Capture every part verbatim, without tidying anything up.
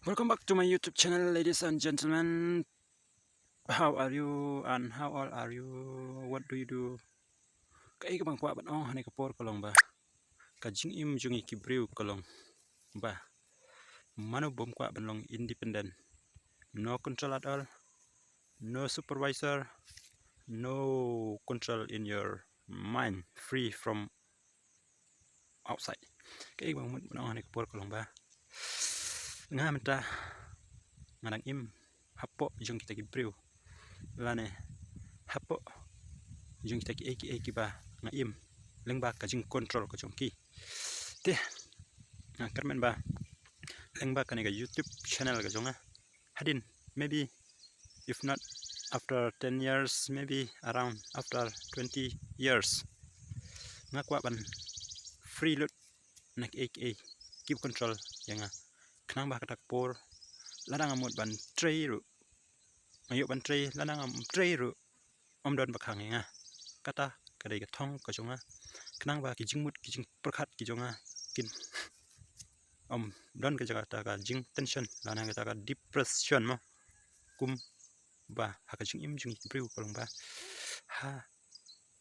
Welcome back to my YouTube channel, ladies and gentlemen. How are you and how old are you? What do you do? Kaei kaba nga kwah ban ong ha kane ka por ka long ba ka jingim jong ngi ki briew ka long ba mano bym kwah ban long independent. No control at all. No supervisor. No control in your mind. Free from outside. Kaei kaba nga mut ban ong ha kane ka por ka long ba nga mynta nga dang im hapoh jong kita ki briew lane hapoh jong kita kiei kiei kiba nga im lyngba ka jingcontrol ka jong ki. Te nga kyrmen ba lyngba kane ka YouTube channel ka jong nga, hadien, maybe if not after ten years, maybe around after twenty years, nga kwah ban free lut na kiei kiei kiba control ïa nga. Khnang ba ha kata ka por lada nga mut ban trei ruh, nga ïoh ban trei, lada ngam trei ruh, ym don ba khang ïa nga. Kata ka dei ka thong ka jong nga. Khnang ba ki jingmut ki jingpyrkhat ki jong nga kin ym don ka jaka ta ka jingtension lane kata ka depression mo. Kumba ha ka jingim jong ngi ki briew ka long ba ha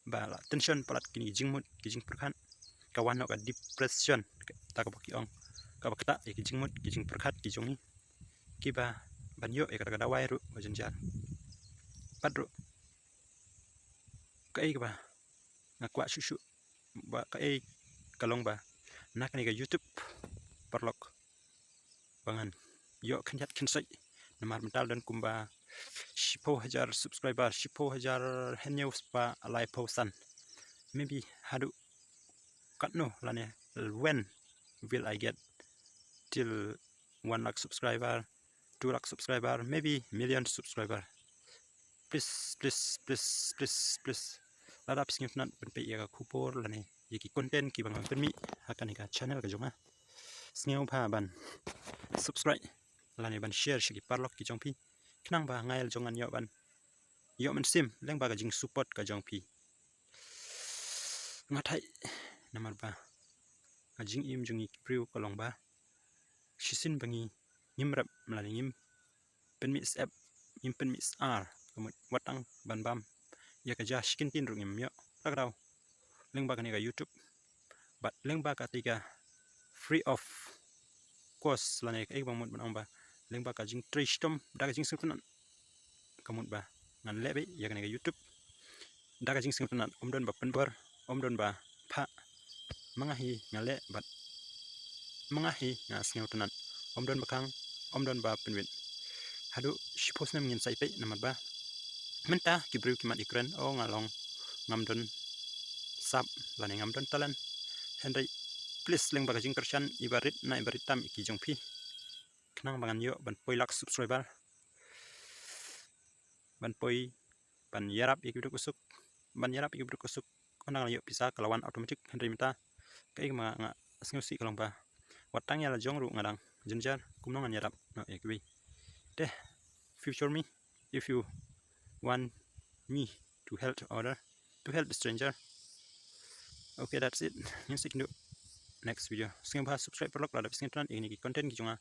ba la tension palat kine ki jingmut ki jingpyrkhat, ka wan noh ka depression, ta kaba ki ong, kaba ktah ïa ki jingmut ki jingpyrkhat ki jong ngi. Kiba ban ïoh ïa kata ka dawai ruh ba jynjar. Pat ruh kaei kaba nga kwah shuh shuh ba kaei ka long ba na kane ka YouTube paralok ba ngan ïoh khyndiat khynsoit. Namar mynta la don kumba shiphew hajar subscriber, shiphew hajar hynñiew spah laiphew san. Maybe haduh katno lane when will I get till one lakh subscriber, two lakh subscriber, maybe million subscriber? Please, please, please, please, please, lada phi sngewtynnat ban peit ïa ka khubor lane ïa ki content kiba nga pynmih ha kane ka channel ka jong nga, sngewbha ban subscribe lane ban share sha ki paralok ki jong phi, khnang ba nga ïa la jong ngan ïoh ban ïoh mynsiem lyngba ka jingsupport ka jong phi. Nga thait namar ba ka jingim jong ngi ki briew ka long ba shisien ba ngi ngim rep lane ngim pynmih syep, ngim pynmih sar, ka mut wat tang ban bam ïa ka ja shi kyntien ruh ngim ïoh. Ka daw lyngba kane ka YouTube bad lyngba kata ka free of cost lane kaei kaba mut ban ong ba lyngba ka jingtrei shitom da ka jingsngewtynnat, ka mut ba ngan leh beit ïa kane ka YouTube da ka jingsngewtynnat, ym don ba pynbor, ym don ba phah. Ma nga hi nga leh bad ma nga hi nga sngewtynnat, ym don ba khang, ym don ba pynwit. Haduh shiphew snem ngin sa ïa peit namar ba mynta ki briew ki mad ïa kren, o nga long, ngam don sap lane ngam don talent. Hynrei please, lyngba ka jingkyrshan iba rit na iba rit tam ïa ki jong phi, khnang ba ngan ïoh ban poi lak subscriber, ban poi ban ïarap ïa ki briew ka suk, ban ïarap ïa ki briew ka suk. Ynda nga la ïoh pisa ka la wan automatic, hynrei mynta kaei kaba nga sngewsih ka long ba wat tang ïa la jong ruh nga dang jynjar, kumno ngan ïarap noh ïa kiwei. Te future me, if you want me to help other, to help the stranger. Okay, that's it. Ngin sa ïakynduh next video. Sngewbha subscribe paralok lada phi sngewtynnat ïa kine ki content ki jong nga.